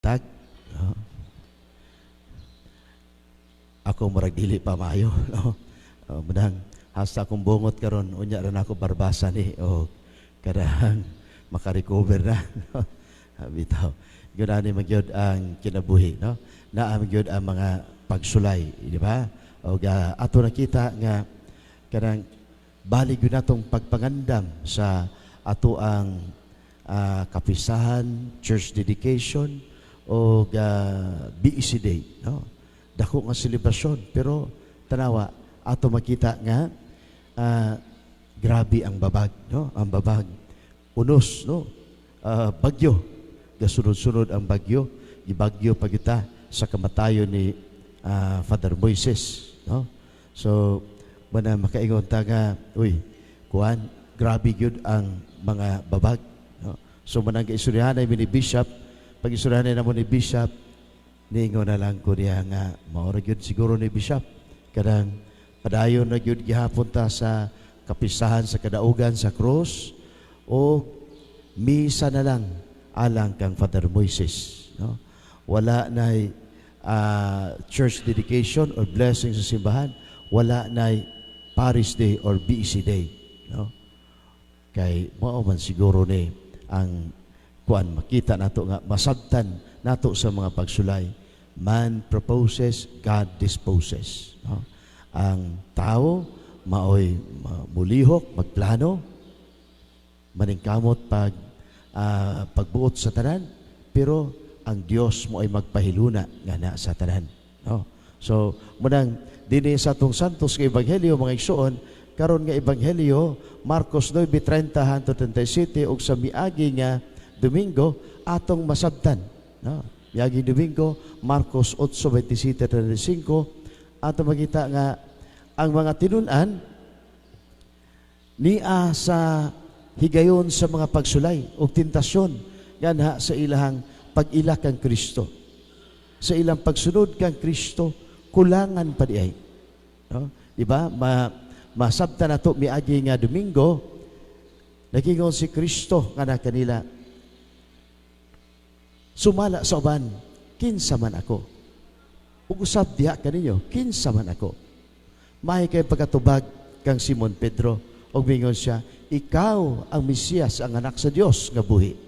Tag. No? Ako murag dili pa maayo, no? Oh, munang hasta akong bungot karon, unya ra nako barbasa ni o kadang makarecover na, no? Bitaw. Gunani man gyud ang kinabuhi, no? Naa man gyud ang mga pagsulay, di ba? O ato nakita nga kanang balik gyud natong pagpangandam sa ato ang kapisahan, church dedication o BEC Day, no? Dako nga selebrasyon, pero tanawa ato makita nga grabe ang babag, no? Ang babag unos, no? Bagyo, gasunod-sunod ang bagyo, gibagyo pa kita sa kamatayon ni Father Moises, no? So mana makaingon ta nga, uy, kuan, grabe gyud ang mga babag, no? So manang giistoryahan ni Bishop, pag istoryahan namo ni Bishop, niingon na lang ko niya nga mao ra gyud siguro ni Bishop, kanang padayon na gyud gihapon ta sa kapisahan sa kadaugan sa krus o misa na lang alang kang Father Moises, no? Wala na church dedication or blessing sa simbahan, wala na Parish Day or BEC Day, no? Kay mao man siguro ni ang kuan, makita nato nga masabtan nato sa mga pagsulay, man proposes, God disposes, no? Ang tao maoy mulihok, magplano, maningkamot pag pagbuot sa tanan, pero ang Dios mo ay magpahiluna nga na sa tanan, no? So munang dinhi sa atong Santos nga Ebanghelyo, mga igsoon, karon nga Ebanghelyo, Marcos 9:30 hangtod 37, ug sa miagi nga Domingo atong masabtan, no? Miaging Domingo, Marcos 8:27-35, ato makita nga ang mga tinun-an nia sa higayon sa mga pagsulay o tentasyon nganha sa ilahang pag-ila kang Kristo. Sa ilang pagsunod kang Kristo, kulangan pa di ay. No? Di ba? Masabta nato miagi nga Domingo, nagingon si Kristo nga na kanila, "Sumala sa uban, kinsa man ako? Ug usab diha kaninyo, kinsa man ako?" Mahay kay pagkatubag kang Simon Pedro, ug mingon siya, "Ikaw ang Mesiyas, ang anak sa Dios nga buhi."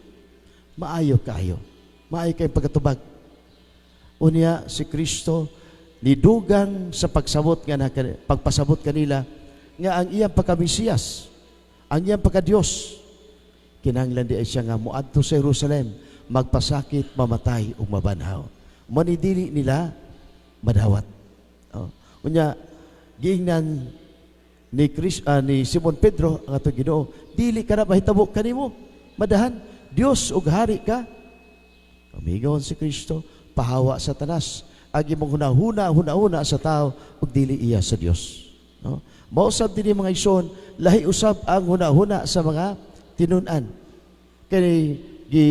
Maayo kaayo. Maayo kay pagkatubag. Unya si Kristo nidugang sa pagsabot nga na, pagpasabot kanila nga ang iyang pagka-Mesiyas, ang iyang pagka-Dios, kinahanglan di ay siya nga moadto sa Jerusalem, magpasakit, mamatay ug mabanhaw. Mao ni dili nila madawat. Oh. Unya giingnan ni Simon Pedro ang atong Ginoo, "Dili ka na mahitabo kanimo. Madahan, Dios ug hari ka." Umigaw si Kristo, "Pahawa, Satanas. Ang imong hunahuna, hunahuna sa tao ug dili iya sa Dios." No? Mausab dinhi, mga igsoon, lahi usab ang hunahuna sa mga tinun-an. Kay gi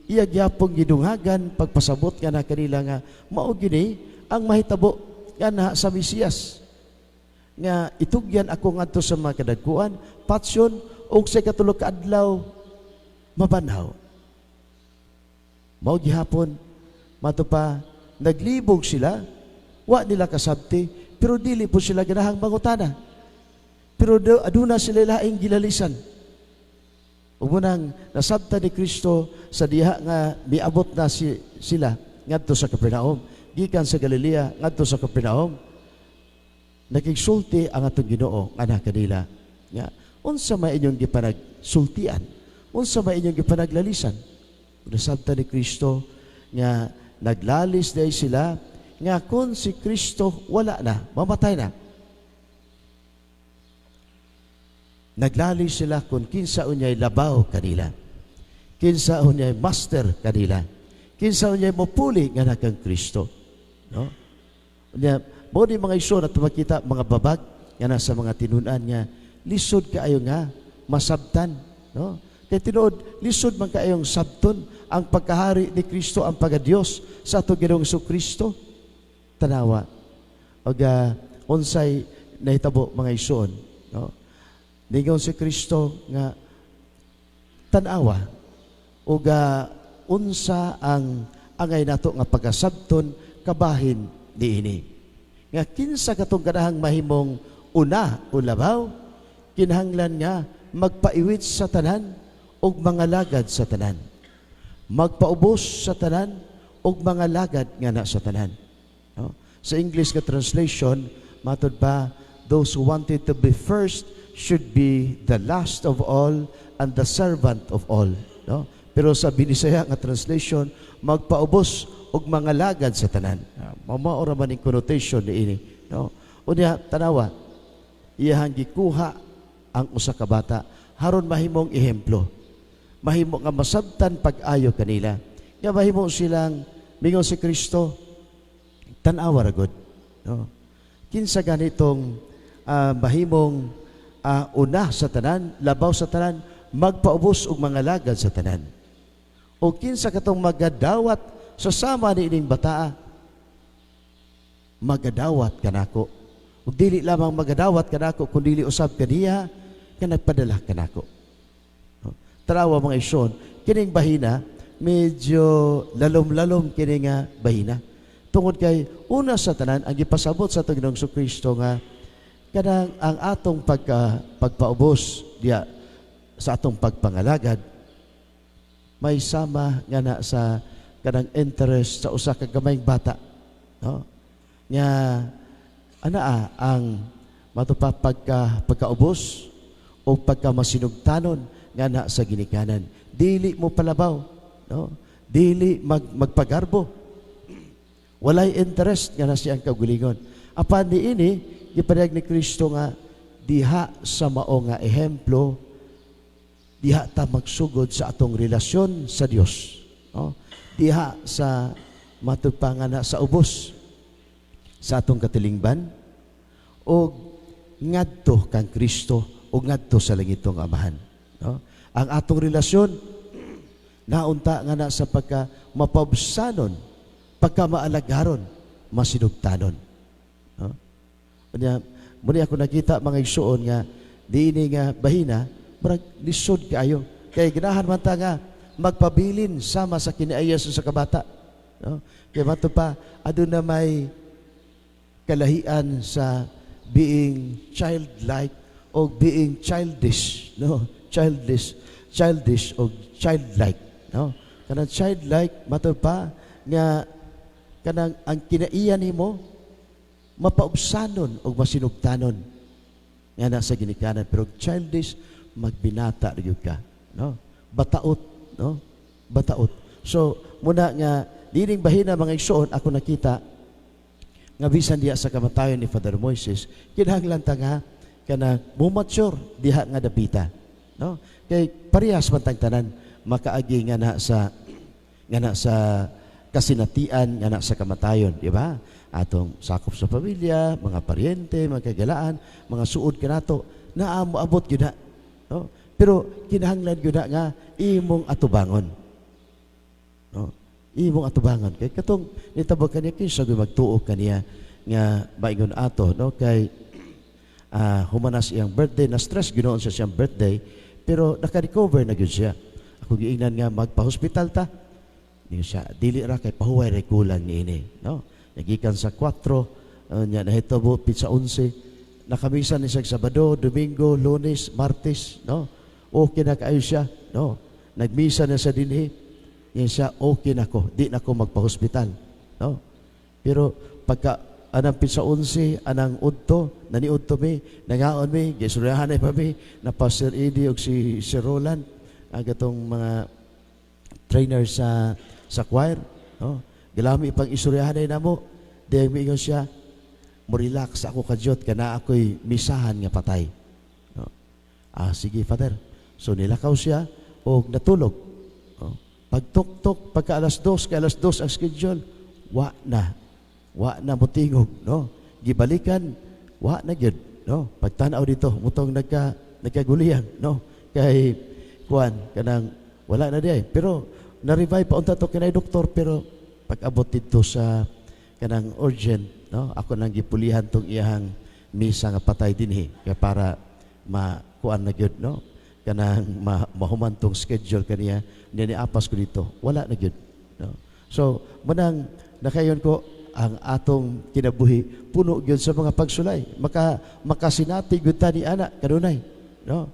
iya gyapong gidunghagan pagpasabot nga na kanila nga mao gini ang mahitabo nga na sa Mesiyas, nga itugyan ako ngadto sa mga kadagkuan, patsyon, ug sa ikatulo ka adlaw mabanhaw. Mao gihapon mato pa naglibog sila, wa nila kasabti, pero dili po sila ganahang mangutana. Pero aduna sila laing gilalisan. Ug munang nasabta ni Kristo sa diha nga miabot na sila ngadto sa Capernaum, gikan sa Galilea ngadto sa Capernaum, nakigsulti ang atong Ginoo nga kanila nga, "Unsa may inyong gipanagsultian? Unsa may inyong gipanaglalisan?" Nasabta ni Kristo nga naglalis diay sila nga kung si Kristo wala na, mamatay na. Naglalis sila kung kinsa unyay labaw kanila. Kinsa unyay master kanila. Kinsa unyay mopuli nga na kang Kristo. No? Unya, mao ni, mga igsoon, at makita mga babag nga nasa mga tinunan nga lisod kaayo nga masabtan, no? Kay tinuod, lisod man kaayong sabton ang pagkahari ni Kristo, ang pagka-Dios sa atong Ginoong Kristo. Tanawa. Og unsay nahitabo, mga igsoon, no? Ningon si Kristo nga, "Tan-awa ug unsa ang Angay nato nga pagkasabton kabahin niini. Nga kinsa katong ganahang mahimong una o labaw, kinahanglan nga magpaiwit sa tanan ug mangalagad sa tanan. Magpaubos sa tanan ug mangalagad nga na sa tanan. No? Sa English nga translation, matud pa, "Those who wanted to be first should be the last of all and the servant of all." No? Pero sa Binisaya nga translation, magpaubos ug mangalagad sa tanan. Mao ra man ning connotation niini. No? Unya, tanawa, iyahang gikuha ang usa ka bata haron mahimong ehemplo. Mahimo nga masabtan pag-ayo kanila. Nga mahimo silang mingon si Kristo, tan-awa ra gud. No? Kinsa ganitong mahimong una sa tanan, labaw sa tanan, magpaubos og mangalagad sa tanan. O kinsa katong magadawat sa sama ni ining bataa, magadawat kanako. Ug dili lamang magadawat kanako, kundi usab kaniya nga nagpadala kanako. No? Tanawa, mga igsoon, kining bahina, medyo lalom-lalom kini nga bahina. Tungod kay una sa tanan ang gipasabot sa atong Ginoong Kristo nga kanang ang atong pagpaubos diya sa atong pagpangalagad may sama nga na sa kanang interest sa usa ka gamayng bata, no, nga anaa ang matupa pagkaubos o pagka masinugtanon nga na sa ginikanan, dili mo palabaw, no, dili magpagarbo, walay interest nga na siyang kaugalingon. Apan niini gipadayag ni Kristo nga diha sa mao nga ehemplo, diha ta magsugod sa atong relasyon sa Dios, no? Diha sa matud pa nga na sa ubos sa atong katilingban o ngadto kang Kristo o ngadto sa langitong Amahan, no? Ang atong relasyon naunta nga na sa pagka mapaubsanon, pagka maalagaron, masinugtanon, no? Unya, muni ako nakita, mga igsuon, nga diini nga bahina murag lisod kaayo kay ganahan man ta nga magpabilin sama sa kiniaya sa kabata, no? Kay mato pa aduna may kalahian sa being childlike o being childish, no? Childish, childish o childlike, no? Kanang childlike, mato pa nga kanang ang kinaiya nimo mapaubsanon o masinugtanon nga nasa ginikanan, pero childish, magbinata ra gyud ka, no? Bataot, no? Bataot. So muna nga dining bahina, mga igsoon, ako nakita nga bisan diha sa kamatayon ni Father Moises, kinahanglan ta nga kana mumature diha nga dapita, no? Kay parehas man tang tanan makaagi nga na sa kasinatian nga na sa kamatayon, di ba? Atong sakop sa pamilya, mga paryente, mga kagalaan, mga suod kanato, naa moabot gyud na, no? Pero kinahanglan gyud na nga imong atubangon, no? Imong atubangon kay katong nitabo kaniya, kinsa gyud magtuo kaniya nga maingon ato, no? Kay humanas iyang birthday, na stress ginoon sa siyang birthday, pero naka-recover na gyud siya. Ako giingnan nga magpa-hospital ta. Niyo siya, dili ra kay pahuway ra kulang niini, no? Nagikan sa 4, nya nahitabo pitsa 11, nakamisa ni siya Sabado, Domingo, Lunes, Martes, no? Okay na kaayo siya, no? Nagmisa na siya dinhi. Yan siya, okay na ko, di na ko magpa-hospital, no? Pero pagka anang pitsa 11, anang udto, naniudto mi, nangaon mi, gisuryahan pa mi, na Pastor Eddie og si Sir Roland, ang katong mga trainer sa choir, no? Gilami pang isuryahan ay namo. Dahil miingon siya, "Mo relax ako kadyot kana ako'y misahan nga patay." No? "Ah, sige, Father." So nilakaw siya og natulog. No? Pagtuktok, pagka alas 2, kay alas 2 ang schedule, wa na. Wa na motingog, no? Gibalikan, wa na gyud, no? Pagtanaw dito, mutong nagkagulian, no? Kay kuan kanang wala na diay. Pero na-revive pa unta to kinay doktor, pero pag-abot dito sa kanang urgent, no? Ako nang gipulihan tong iyahang misa nga patay dinhi kaya para makuan na gyud, no? Kanang mahuman tong schedule kaniya, niya ni apas ko dito, wala na gyud, no? So, manang nakaingon ko, ang atong kinabuhi puno gyud sa mga pagsulay. Makasinati gyud ta ni ana kanunay, no?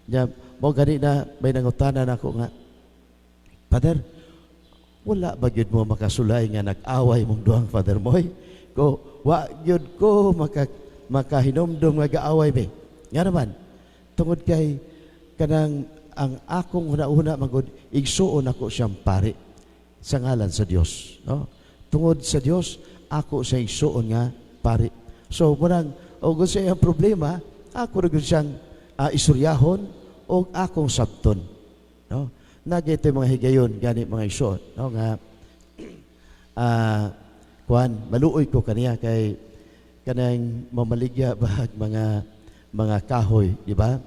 Nya mo gani na may nangutana nako nga, "Father, wala ba gyud mo makasulay nga nag-away mong duhang Father Moy?" Ko, wa gyud ko makahinumdum nga gaaway mi. Nga naman, tungod kay kanang ang akong huna-huna magud, igsuon ako siyang pari sa ngalan sa Dios, no? Tungod sa Dios, ako siya igsuon nga pari. So munang og sa iyang problema, ako ra gyud siyang istoryahon o akong sabton, no? Nagito mga higayon gani, mga igsuon, no, nga kuan, maluoy ko kaniya kay kanang mamaligya bahag mga kahoy, di ba?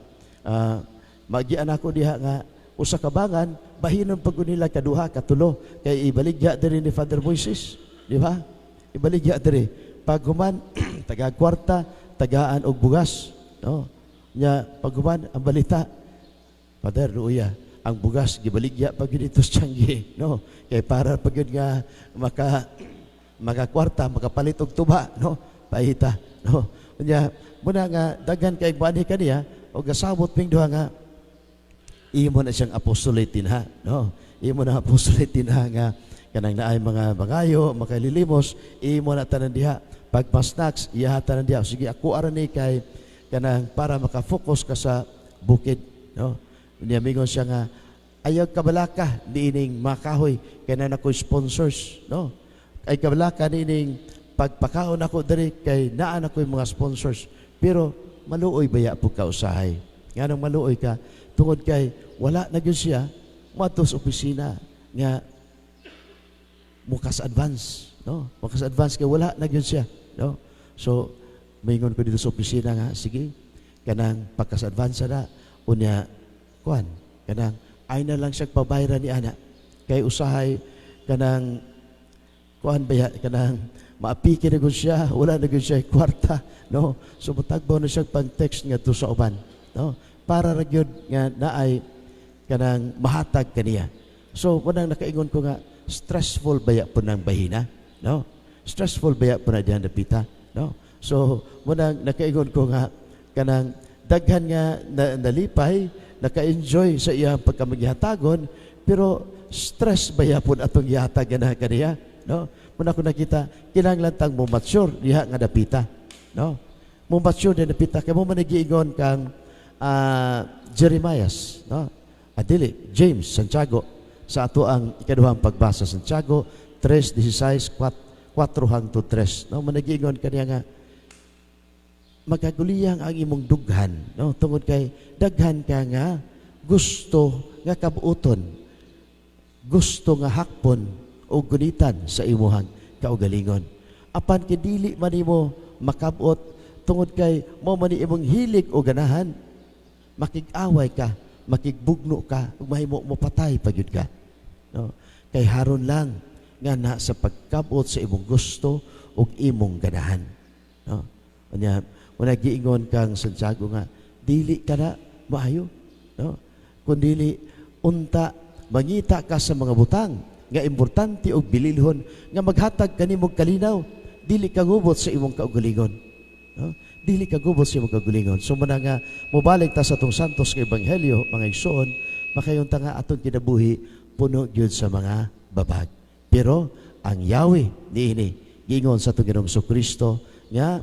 Magian ako diha nga usa ka bangan, bahinon pag nila kaduha, katulo, kay ibaligya diri ni Father Moises, di ba? Ibaligya diri. Pag human, taga kwarta, tagaan og bugas, no? Nya pag human ang balita, "Father, luoya, ang bugas gibaligya pag yun ito sa tiyanggi," no? Kay para pag yun nga makakwarta, makapalit og tuba, no? Paita, no? Nya muna nga daghan kay buani kaniya og gasabot ping duha nga imo na siyang apostolate ha, no? Imo na apostolate ha nga kanang naay mga bangayo, makalilimos, imo na tanan diha. Pag snacks, iya tanan diha. "Sige, ako ara ni kay kanang para maka-focus ka sa bukid," no? Niya mingon siya nga, "Ayaw kabalaka niining makahoy kay naa na ko'y sponsors," no? "Ay kabalaka niining pagpakaon ako diri kay naa na ko'y mga sponsors." Pero maluoy baya po ka usahay. Nganong maluoy ka? Tungod kay wala na gyud siya moadto sa opisina nga mukas advance, no? Mukas advance kay wala na gyud siya, no? So maingon ko dito sa opisina nga, sige, kanang pagkas advance na unya, kuan, kanang ay na lang siya pabayra ni ana kay usahay kanang kuan baya, kanang maapiki na gud siya, wala na gud siya kwarta, no? So mutagbaw na siya pang text nga sa uban, no, para ra gyud nga naay kanang mahatag kaniya. So unang nakaingon ko nga stressful baya po ng bahina, no? Stressful baya po na diyan dapita, no? So munang nakaingon ko nga kanang daghan nga nalipay, naka-enjoy sa iyang pagkamagihatagon, pero stress baya po atong gihatag na kaniya, no? Muna ko nakita, kinahanglan tang mo mature diha nga dapita, no? Mo mature diha dapita kay mo man giingon kang Jeremias, no? Adili, James Santiago sa ato ang ikaduhang pagbasa, Santiago 3:16, 4 hangtod 3, no? Managiingon kaniya nga magaguliyang ang imong dughan, no, tungod kay daghan ka nga gusto nga kabuoton, gusto nga hakpon o gunitan sa imuhang kaugalingon, apan kay dili man nimo makabot tungod kay mo man ni imong hilig o ganahan, makig-away ka, makigbugno ka ug mahimo mo patay pa gyud ka, no? Kay haron lang nga na sa pagkabot sa imong gusto ug imong ganahan, no? Unya una giingon kang Santiago nga dili ka na maayo, no? Kun dili unta mangita ka sa mga butang nga importante og bililhon nga maghatag kanimo kalinaw, dili ka gubot sa imong kaugalingon, no? Dili ka gubot sa imong kaugalingon. So muna nga mobalik ta sa atong santos nga ebanghelyo, mga igsoon, makaingon ta nga atong kinabuhi puno gyud sa mga babag, pero ang Yahweh niini giingon sa atong Ginoong Kristo nga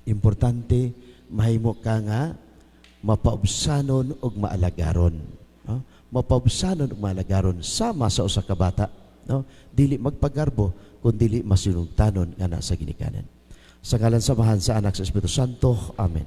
importante mahimo ka nga mapaubsanon ug maalagaron, no? Mapaubsanon ug maalagaron sama sa usa ka bata, no? Dili magpagarbo kun dili masinugtanon nga nasa ginikanan. Sa ngalan sa Amahan, sa Anak, sa Espiritu Santo. Amen.